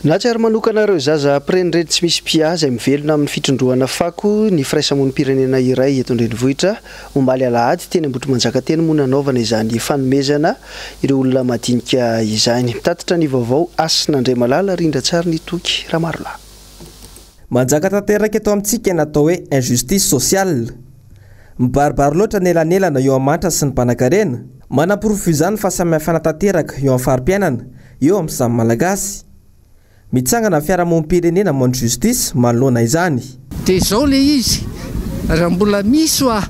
Nahatsiaro manokana ireo zaza mpirenireny tsy misy mpiahy izay mivelona amin'ny fitrondrohana fako ny firaisamonim-pirenena iray eto an-drenivohitra omaly alahady teny Ambohitrimanjaka teny moa nanaovana izany fanomezana ireo olona madinika izany. Mitatitra ny vaovao Hasina Andriamalala Rindrantsary ny Toky Ramarolahy. Manjaka tanteraka eto amintsika ny atao hoe injustice sociale. Mibaribary loatra ny elanelana eo amin'ny mahantra sy ny mpanankarena. Manaporofo izany ny fahasamihafana tanteraka eo amin'ny fari-piainana eo amin'ny samy Malagasy. Mitsangana ny fiarahamonim-pirenena Monde Justice manoloana izany. Dia izao ilay izy, raha mbola misy hoa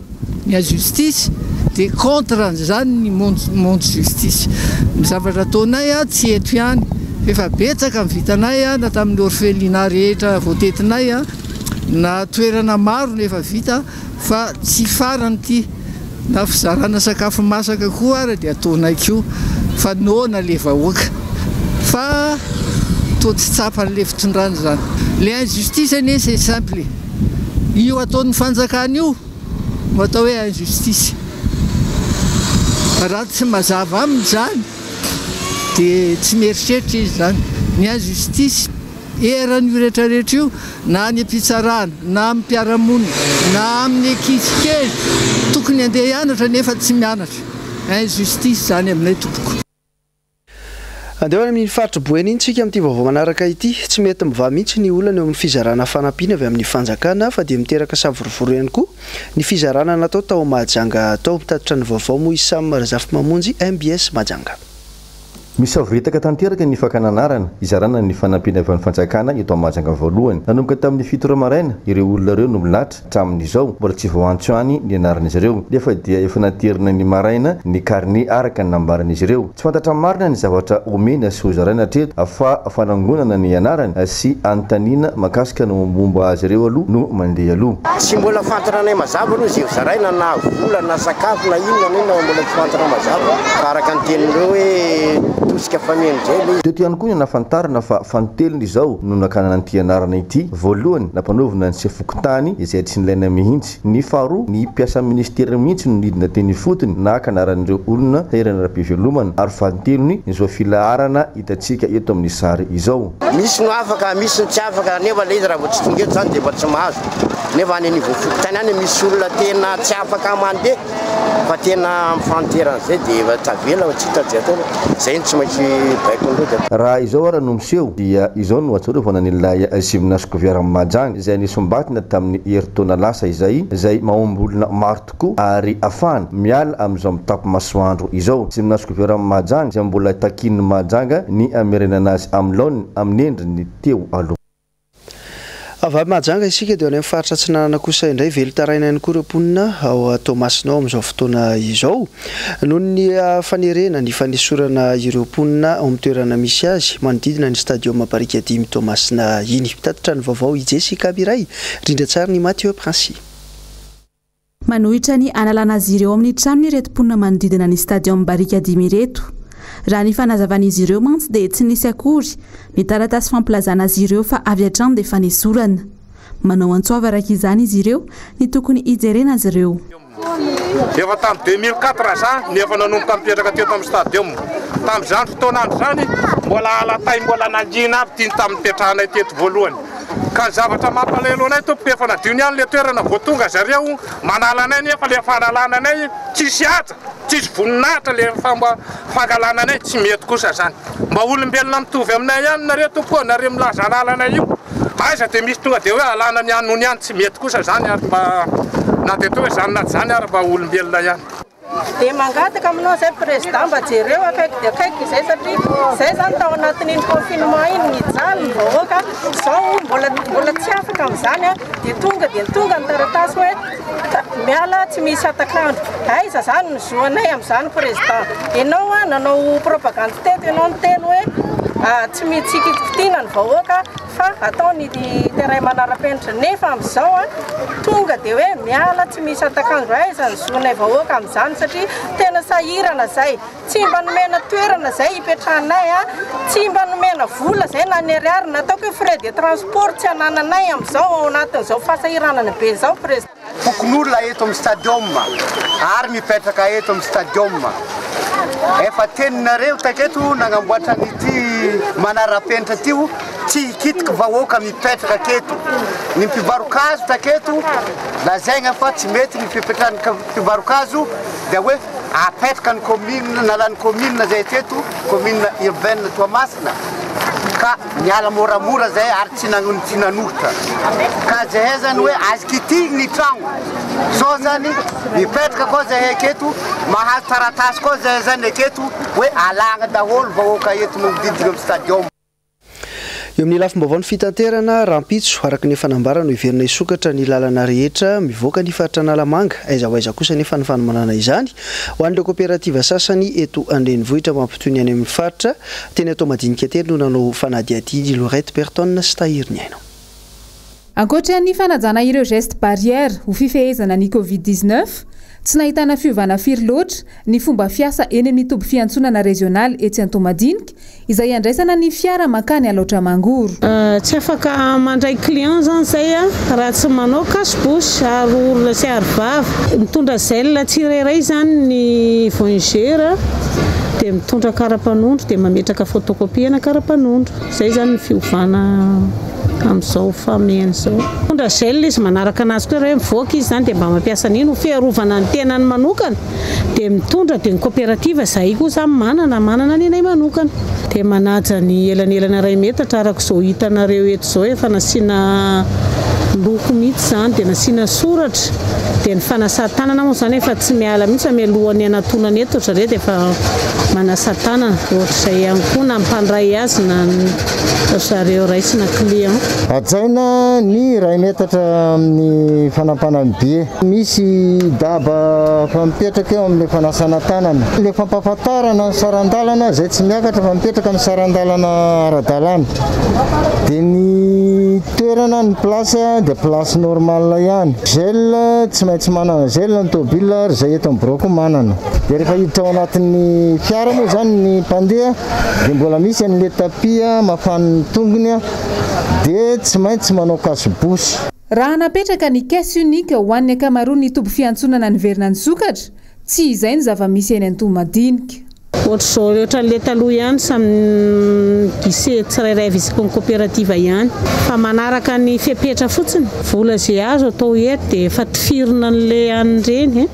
ny injustice dia contre an'izany ny monde justice. Ny zavatra ataonay tsy eto ihany fa efa betsaka ny vitanay na tamin'ny orphelinat rehetra voatetinay na toerana maro no efa vita fa tsy farany ity na fizarana sakafo masaka koa ara dia ataonay koa fa noana le vahoaka fa toa tsy tsapan'le fitondrana izany. Le injustice anie c'est simple e! Io ataon'ny fanjakana io no atao hoe injustice. Raha tsy mazava aminy izany dia tsy mieritreritra izy izany. Ny injustice Eran'io rehetrarehetra io, na any am-pitsarana, na amin'ny mpiara-monina, na amin'ny ankizy kely tokony handeha hianatra nefa tsy mianatra. Injustice izany aminay tompoko. Andeha ho any amin'iny faritr'i Boeny iny tsika amin'ity vaovao manaraka ity. Tsy mety mivaha mihitsy ny olana eo amin'ny fizarana fanampiana avy amin'ny fanjakana fa dia miteraka savorovoro ihany koa ny fizarana natao tao Mahajanga tao. Mitatitra ny vaovao moa i Sam Razafimamonjy, mbs Mahajanga. Misavoritaka tanteraka ny fakana anarana, hizarana ny fanampiana avy amin'ny fanjakana eto Mahajanga voalohany. Nanomboka tamin'ny fito ora maraina ireo olona ireo no milatra, hatramin'izao mbola tsy voaantso ihany ny anaran'izy ireo, nefa dia efa naterina ny maraina ny karne araka ny nambaran'izy ireo. Tsy fantatra marina ny zavatra omena sy hozaraina hatreto fa fanangonana ny anarana sy anontaniana mahakasika ny mombamomba azy ireo aloha no mandeha aloha. Tsy mbola fantaranay mazava aloha izay hozaraina na vola na sakafo na inona na inona mbola tsy fantatra mazava fa araka ny tenin'ireo hoe tosika fameno izay ilay izy. Teto ihany koa ny nahafantarana fa fanintelony izao no nakanana an'ity anarana ity, voalohany nampanaovina ny sefo fokontany izay tsy nilaina mihitsy, ny faharoa ny mpiasan'ny minisitera mihitsy no nidina teny ifotony naka anaran'ireo olona sahirana ara-pivelomana ary fanintelony izao filaharana hitantsika eto amin'ny sary izao. Misy no afaka, misy ny tsy afaka, nefa ilay izy raha vao tsy tonga eto izany dia efa tsy mahazo. Nefa any anivon'ny fokontany any misy olona tena tsy afaka mandeha fa tena amin'ny fahanteran'izay dia efa tavela fa tsy hita izay atao fa izay no tsy maintsy baikon'ireo dia atao. Raha izao ara no miseho dia izao no ahatsiarovana an'ilay Gymnase Gouverne Mahajanga izay nisombatina tamin'ny herintaona lasa izay, izay mahomby olona maro tokoa ary afahana miala amin'izao mitapy-masoandro izao. Gymnase Gouverne Mahajanga izay mbola takian'ny Mahajanga ny hamerenana azy amin'ny laoniny amin'ny endriny teo aloha. Avy any Mahajanga isika dia any amin'ny faritra Atsinanana kosa indray. Velon-taraina ihany koa ireo mponina ao Toamasina ao amin'izao fotoana izao noho ny fanerena ny fanesorana ireo mponina ao amin'ny toerana misy azy manodidina ny Stadium Barikadimy Toamasina iny. Mpitatitra ny vaovao i Jessica Miray, rindran-tsarin'i Mathieu Princi. Manohitra ny hanalana azy ireo amin'ny tranony ireto mponina manodidina ny Stadium Barikadimy ireto. Raha ny fanazavan'izy ireo mantsy dia tsy nisy akory ny taratasy fampilazana azy ireo fa avy hatrany dia fanesorana. Manao antso avo araka izany izy ireo ny tokony hijerena azy ireo. Efa tamin'ny 2004 za no efa nanomboka nipetraka teto amin'ny stadium. Tamin'izany fotoan'andro izany mbola ala-tay mbola nangina aby ity ny tamin'ny nipetrahanay teto voalohany. Ka ny zavatra mampalahelo anay tompoko efa nadio niany le toerana vao tonga zareo manala anay nefa le fanalana anay tsisy haja tsisy voninahitra le fomba fangalana anay tsy mety kosa zany mba olombelona mitovy aminay ihany nareo tompoko ô nareo milaza hanala anay io aiza de misy tonga de hoe alana ny anony ihany tsy mety kosa zany ary mba na de tonga zany na tsy zany ary mba olombelona ihany. Dia mangataka aminao izay président mba jereo akaiky dia akaiky izay satria izay izany tao anatin'iny confinement iny nijaly ny vahoaka, izao mbola mbola tsy afaka amin'izany dia tonga dia tonga ny taratasy hoe miala tsy misy hatak'andro. Aiza izany ny zo anay amin'izany président? Ianao nanao propagande teto ianao niteny hoe tsy tsy kitikitiana ny vahoaka fa atao ny terrain manara-penitra nefa amin'izao tonga dia hoe miala tsy misy hatak'andro. Aiza ny zonay vahoaka amin'izany satria tena sahirana zay, tsy mba nomena toerana zay hipetrahanay, tsy mba nomena vola zay na ny ariary, nataoko hoe frais de transport tsy anananay amin'izao ao anatin'izao fahasahiranana be izao président. Fokonolona eto amin'ny stadium ary mipetraka eto amin'ny stadium. Efa teninareo taketo nagnamboatra an'ity manara-penitra ty o, tsy hikitiky vahoaka mipetraka aketo. Ny mpivarokazo taketo lazaigna fa tsy mety ny fipetrahan'ny mpivarokazo dia hoe apetraka ny commune, nalan'ny commune zay teto, commune urbaine Toamasina, ka niala moramora zay ary tsy tsy nanoritra. Ka zahay zany hoe azo kitihigny ny tragno. Zao zany mipetraka koa zahay aketo, mahazo taratasy koa zahay zany aketo hoe alagna daholo vahoaka eto magnodidina amin'ny stadium. Eo amin'ny lafim-baovaon'ny fitaterana, rahampitso, araka ny efa nambara no hiverina hisokatra ny lalana rehetra mivoaka ny faritra Analamanga. Aiza ho aiza kosa anefa ny fanomanana izany ho an'ireo koperativa sasany eto an-drenivohitra mampitohy ny any amin'ny faritra. Teny Antohomadinika teny no nanao fanadihadiana i Laurette Berton sy Tahiry Niaina. Ankoatra ny fanajana ireo gestes barrières ho fifehezana ny Covid 19, tsy nahitana fiovana firy loatra ny fomba fiasa eny amin'ny toby fiantsonana rezionaly etsy Antohomadinika izay andraisana ny fiara mankany Alaotra Mangoro. Tsy afaka mandray client zany zay raha tsy manao cache bouche, aro orona sy aro vava. Mitondra gel tsirairay zany ny voyageur dia mitondra karapanondro dia mametraka photocopie ana karapanondro. Zay zany ny fiovana amin'izao fahamehana izao. Mitondra gel izy manaraka anazy koa raha hoe mivoaka izy zany dia mba mampiasa an'iny ho fiarovana ny tenany manokana dia mitondra dia ny coopérative zahay koa zany manana manana ny anay manokana dia manaja ny elanelana iray metatra araka izao hitanareo eto izao efa nasiana loko mihitsy izany dia nasiana soratra dia ny fanasan-tanana moa izany efa tsy miala mihitsy fa mialohan'ny hanatonana eto ry zareo dia efa manasa tanana ohatr'izay ihany koa na ny mpandray azy na ny Ry zareo raisina client. Hajaina ny iray metatra amin'ny fanampana ny billet. Misy daba efa mipetraka eo amin'ilay fanasana tanana. Ilay fampahafantarana ny saran-dalana izay tsy miakatra fa mipetraka amin'ny saran-dalana ara-dalàna. Dia ny toerana, ny place dia place normale ihany. Gel, tsy maintsy manana gel ny tômôbila ary izay eto amin'ny birao koa manana. Dia rehefa hiditra ao anatin'ny fiara moa izany ny mpandeha Dia mbola misy an'ilay tapis mafan'ny tongony dia tsy maintsy manao cache-bouche. Raha napetraka ny caisse unique ho an'ny ankamaroan'ny toby fiantsonana niverina nisokatra, tsy izay ny zava-misy eny Antohomadinika. Ohatr'izao ohatran'ilay taloha ihany samy guichet tsirairay avy isaky ny coopérative ihany fa manaraka ny fepetra fotsiny. Vola izay azo atao eto dia efa tifirina an'ilay an'ireny e.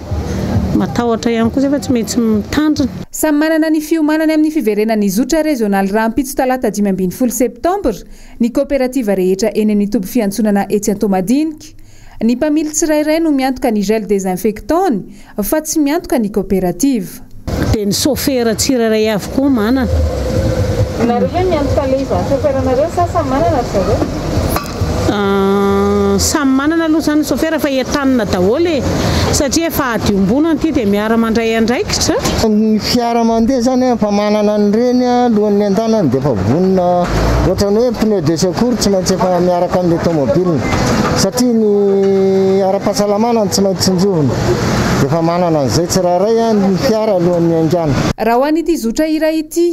Matahotra ihany koa izay fa tsy maintsy mitandrina. Samy manana ny fiomanany amin'ny fiverenan'ny zotra rezionaly rahampitso talata 15 septambra ny kaoperativa rehetra eny amin'ny toby fiantsonana etsy Antohomadinika. Ny mpamily tsirairay no miantoka ny gel désinfectant-ny fa tsy miantoka ny kaoperativa. Dia ny sôfera tsirairay avy koa manana. Nareo ve miantoka le iza sôfera-nareo sa samy manana ry zareo? Samy manana aloha izany ny sôfera fa entanina daholo e! Satria efa ady iombonana ity dia miara mandray andraikitra. Ny fiara mandeha izany efa manana an'ireny alohan'ny andanany dia efa vonona ohatran'ny hoe pneu de secours tsy maintsy efa miaraka amin'ilay tomobile satria ny ara-pahasalamana no tsy maintsy tsinjovina dia efa manana an'izay tsirairay ny fiara alohan'ny hiaingàna. Raha ho an'ity zotra iray ity,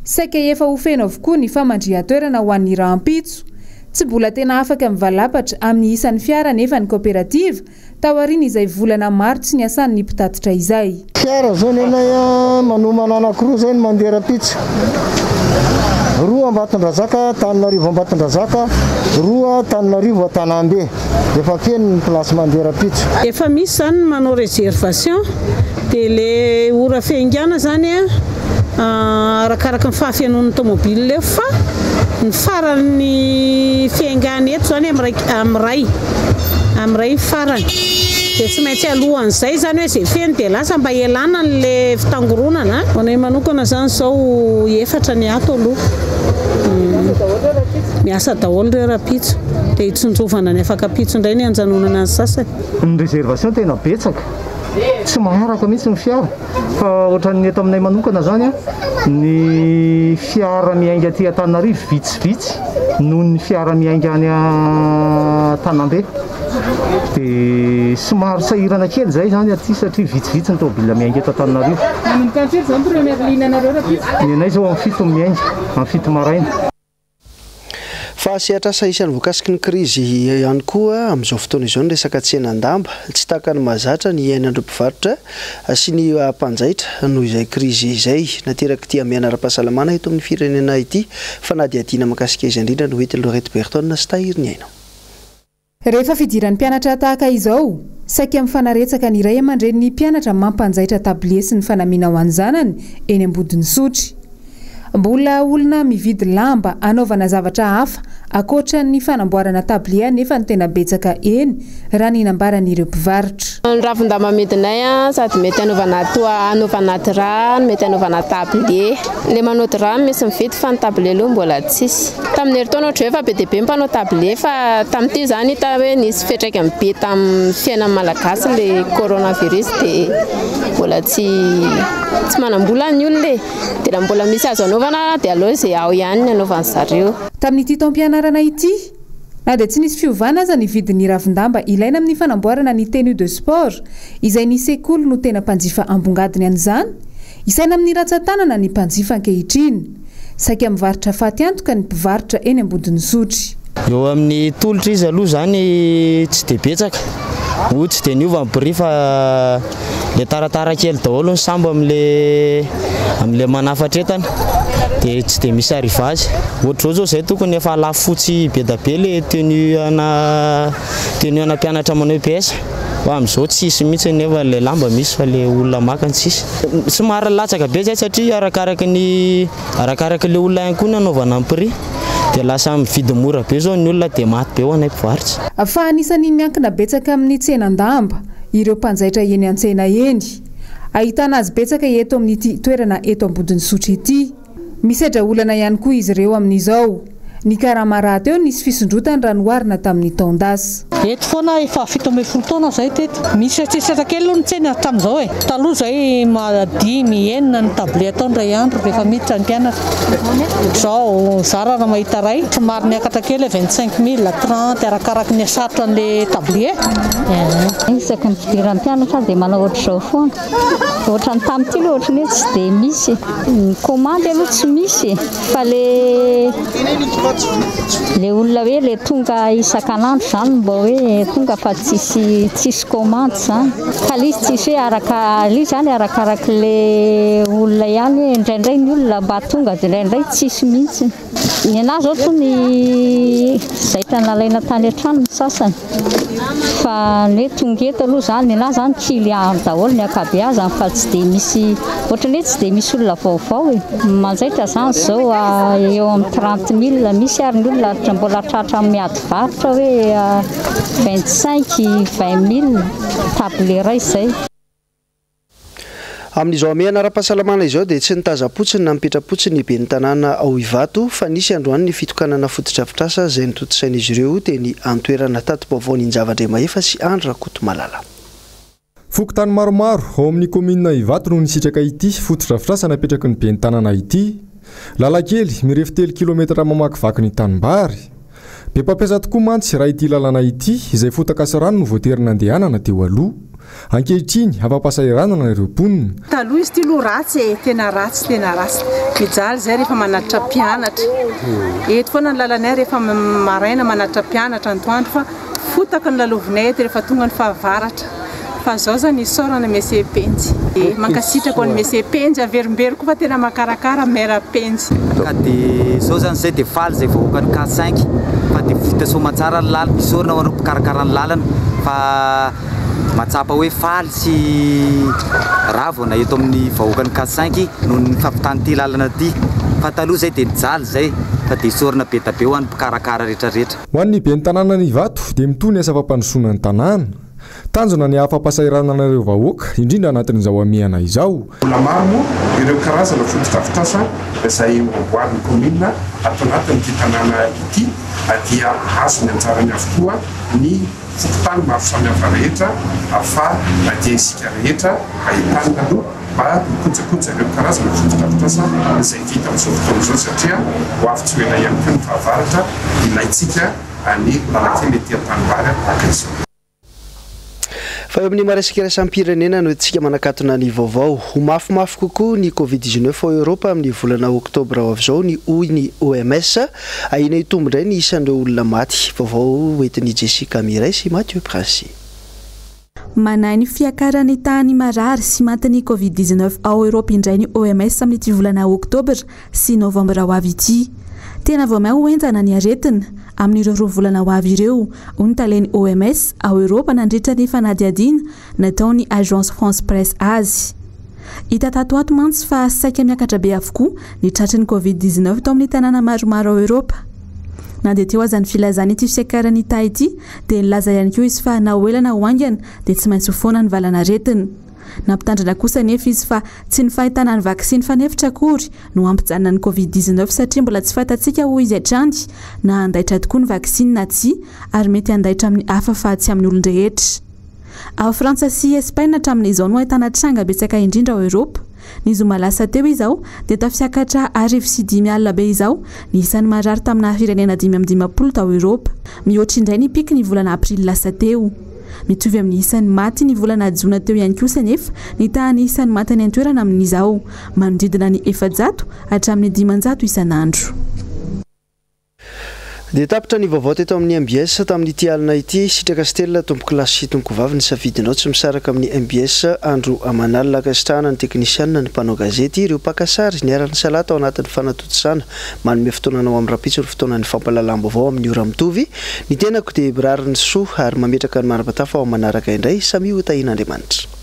saika efa ho feno avokoa ny famandrihan-toerana ho an'ny rahampitso. Tsy mbola tena afaka mivalapatra amin'ny isan'ny fiara anefa ny kaoperativa, taorian'izay volana maro tsy niasan'ny mpitatitra izay. Fiara zao nenay a, manomana anakiroa zay ny mandeha rapitso, roa Ambatondrazaka, Antananarivo Ambatondrazaka, roa Antananarivo Antanambe, efa feno ny place mandeha rapitso. Efa misy zany ny manao reservation dia le ora fiaingàna zany a arakaraka ny fahafenoan'ny tomobile eo fa ny faran'ny fiaingàna eto zany amin'ny iraika amin'ny iray. Amin'iray farany. Dia tsy maintsy alohan'izay izany hoe izay feno dia lasa mba hialana an'ilay fitangoronana. Ho anay manokana izany izao efatra ny ato aloha. Miasa daholo ireo rahampitso. Dia hitsinjovana ny afak'ampitso indray ny hanjanonana ny sasany. Ny réservation tena betsaka, tsy maharaka mihitsy ny fiara fa ohatran'ny eto aminay manokana izany ny fiara miainga aty Antananarivo vitsivitsy noho ny fiara miainga any Tanambe dia somary sahirana kely izay izany aty satria vitsivitsy ny tômôbila miainga eto Antananarivo. Manomboka amin'ny firy izao ny première ligne anareo rahampitso? Ny anay izao amin'ny fito no miainga, amin'ny fito maraina. Fa sehatr'asa isan'ny voakasiky ny krizy ihany koa amin'izao fotoana izao ny resaka tsenan-damba. Tsy tahaka ny mahazatra ny iainan'ireo mpivarotra sy ny mpanjaitra noho izay krizy izay. Naterak'ity hamehana ara-pahasalamana eto amin'ny firenena ity fanadihadiana mahakasika izay indrindra no entin'i Laurette Berton sy Tahiry Ny Aina. Rehefa fidiran'ny mpianatra tahaka izao, saika mifanaretsaka ny ray aman-drenin'ny mpianatra mampanjaitra tablier sy ny fanamiana ho an'ny zanany eny Ambodin'Isotry. Mbola olona mividy lamba hanaovana zavatra hafa ankoatra ny fanamboarana tablier anefa no tena betsaka eny raha ny nambaran'ireo mpivarotra. Ny ravin-damba amidinay sady mety hanaovana toa hanaovana drap no mety hanaovana tablier. Ilay manao drap no misy mividy fa ny tablier aloha mbola tsisy. Tamin'ny herintaona ohatran'ny hoe efa be dia be ny mpanao tablier fa tamin'ity izany hita hoe nisy fiantraikany be tamin'ny fiainan'ny Malagasy ilay coronavirus dia mbola tsy tsy manam-bola ny olona e. Dia raha mbola misy azo anaovana dia aleo izay ao ihany ny anaovan'ny zareo. Tamin'ity taom-pianarana ity, na dia tsy nisy fiovana aza ny vidin'ny ravin-damba ilaina amin'ny fanamboarana ny tenue de sport, izay ny sekoly no tena mpanjifa ambongadiny an'izany, isaina amin'ny ratsan-tanana ny mpanjifa ankehitriny. Saika mivarotra faty antoka ny mpivarotra eny Ambodin'Isotry. Eo amin'ny tolotra izy aloha izany tsy dia betsaka, moa tsy dia niova ny prix fa le taratara kely daholo ny sambo amin'le amin'le manafatra entana dia tsy dia misy arrivage. Ohatr'izao zao izay tokony efa lafo fotsy be da be le tenue ana tenue ana mpianatra manao EPS fa amin'izao tsisy mihitsy nefa le lamba misy fa le olona maka no tsisy. Somary latsaka be zay satria arakaraky ny arakaraky le olona ihany koa ny anaovana ny prix dia lasa mividy mora be zao ny olona dia maty be ho anay mpivarotra. Fa anisan'ny miankina betsaka amin'ny tsenan-damba ireo mpanjaitra eny an-tsena eny. Ahitana azy betsaka eto amin'ity toerana eto Ambodin'Isotry ity. Misedra olana ihany koa izy ireo amin'izao. Ny karama rahateo nisy fisondrotany raha noharina tamin'ny taon-dasa. Eto foana aho efa 17 taona izay teto. Misy setrasetra kely aloha ny tsena hatramin'izao e. Taloha izay dimy, enina ny tablier atao indray andro rehefa miditra ny mpianatra. Izao zara raha mahita iray. Somary niakatra kely hoe 25 mille, 30 arakaraky ny hasarotra an'ilay tablier. Isaky ny fidiran'ny mpianatra dia manao ohatr'izao foana. Ohatran'ny tamin'ity aloha ohatran'ny hoe tsy dia misy. Ny kaomandy aloha tsy misy fa le le olona hoe le tonga isan-kanandro izany mba hoe tonga fa tsisy tsisy kaomandy izany. Fa le izy tsisy hoe araka le izy izany arakarak'le olona ihany hoe indraindray ny olona mba tonga dia indraindray tsisy mihitsy. Ny anahy zao toa ny zaitra nalaina tany an-trano ny sasany fa ny hoe tonga eto aloha zany ny anahy zany client daholo ny ankabeazany fa tsy dia misy ohatran'ny hoe tsy dia misy olona vaovao e. Manjaitra zany zao eo amin'ny 30 mille misy ary ny olona mbola tratra miady varotra hoe 25, 20 mille table iray izay. Amin'izao hamehana ara-pahasalamana izao dia tsy nitazam-potsiny na mipetra-potsiny ny ben'ny tanàna ao Ivato fa nisy androany ny fitokanana fotodrafitrasa izay notontosain'izy ireo teny an-toerana. Tati-baovao ny Njavandriamahefa sy Andry Rakotomalala. Fokontany maromaro ao amin'ny kaominina Ivato no nisitraka ity fotodrafitrasa napetraky ny ben'ny tanàna ity. Lalan-kely mirefy telo kilometatra mamakivaky ny tanimbary. Be mpampiasa tokoa mantsy raha ity lalana ity izay fotaka sy rano no voatery nandehanana teo aloha. Ankehitriny, afa-pahasahiranana ireo mponina. Taloha izy ity aloha ratsy e, tena ratsy, tena ratsy. Mijaly izay rehefa manatitra mpianatra. Eto foana ny lalanay rehefa maraina manatitra mpianatra, antoandro fa fotaka no lalovinay eto rehefa tonga ny fahavaratra. Fa zao zany isaorana Monsieur Penjy. Mankasitraka ho an'i Monsieur Penjy, averimberiko fa tena makarakara Maire Penjy. Ka de zao zany zay de faly zay vahoakan'ny K cinq fa de vita soamantsara ny lalana, isaorana ho an'ireo mpikarakara ny lalana fa mahatsapa hoe faly sy ravo na eto amin'ny vahoakan'ny K cinq noho ny fahavitan'ity lalana ity. Fa taloha zay dia nijaly zay fa dia isaorana be da be ho an'ny mpikarakara rehetra rehetra. Ho an'ny ben'ny tanànan'Ivato dia mitohy ny asa fampandrosoana ny tanàna. Tanjona ny hahafampasahiranana ireo vahoaka, indrindra anatin'izao hamehana izao. Mbola maro moa ireo karazana fotodrafitrasa izay ho amboarin'ny kaominina ato anatin'ity tanàna ity dia hahazo ny anjarany avokoa ny fokontany maro samihafa rehetra fa dia isika rehetra entanina aloha mba hikojakoja ireo karazana fotodrafitrasa izay vita amin'izao fotoana izao satria ho avy tsy ho ela ihany koa ny fahavaratra ilaintsika ny lalan-kely ety an-tanimbary tahaka izao. Fa eo amin'ny maresaka iraisam-pirenena no entintsika manakatona ny vaovao. Ho mafimafy kokoa ny Covid 19 ao Eoropa amin'ny volana oktobra ho avy izao ny hoy ny OMS. Ahiana hitombo indray ny isan'ireo olona maty. Vaovao hoentin'i Jessica Miray sy Mathieu Princy. Manahy ny fiakaran'ny tahan'ny marary sy matin'ny Covid 19 ao Eoropa indray ny OMS amin'ity volana oktobra sy novambra ho avy ity. Tena vao may ho henjana ny aretina amin'ireo roa volana ho avy ireo, hoy ny talen'ny OMS ao Eoropa nandritra ny fanadihadiana nataon'ny Agence France Presse azy. Hita tato ho ato mantsy fa saika miakatra be avokoa ny tratry ny Covid 19 tao amin'ny tanàna maromaro ao Eoropa. Na dia teo aza ny filazany ity fiakaran'ny taha ity dia nilaza ihany koa izy fa na ho ela na ho haingana dia tsy maintsy ho foana ny valanaretina. Nampitandrina kosa anefa izy fa tsy ny fahitana ny vaksiny fanefitra akory no hampijanona ny Covid 19 satria mbola tsy fantatsika hoy izy hatrany na handaitra tokoa ny vaksiny na tsia ary mety handaitra amin'ny hafa fa tsy amin'ny olon-drehetra. Ao Frantsa sy Espaina hatramin'izao no ahitana tranga betsaka indrindra ao Eoropa. Ny zoma lasa teo izao dia tafiakatra 1005 be izao ny isan'ny marary tamina firenena 55 tao Eoropa. Mihoatra indray ny pic ny volana aprily lasa teo. Mitovy amin'ny isan'ny maty ny volana jona teo ihany kosa anefa ny tahan'ny isan'ny maty any an-toerana amin'izao, manodidina ny 400 hatramin'ny 500 isan'andro. Dia tapitra ny vaovao teto amin'ny mbs tamin'ity alina ity. Sitraka Stella, tompokolahy sy tompokovavy ny safidinao tsy misaraka amin'ny mbs andro aman'alina. Ankasitrahana ny teknisianina, ny mpanao gazety, ireo mpaka sary niara-nisalahy tao anatin'ny fanatontosana. Manome fotoana anao amin'ny rahampitso ny fotoanan'ny fampahalalam-baovao amin'ny ora mitovy. Ny tenako dia mirary ny soa ary mametraka ny manam-patafa ho amin'ny manaraka indray. Samia ho tahian'Andriamanitra.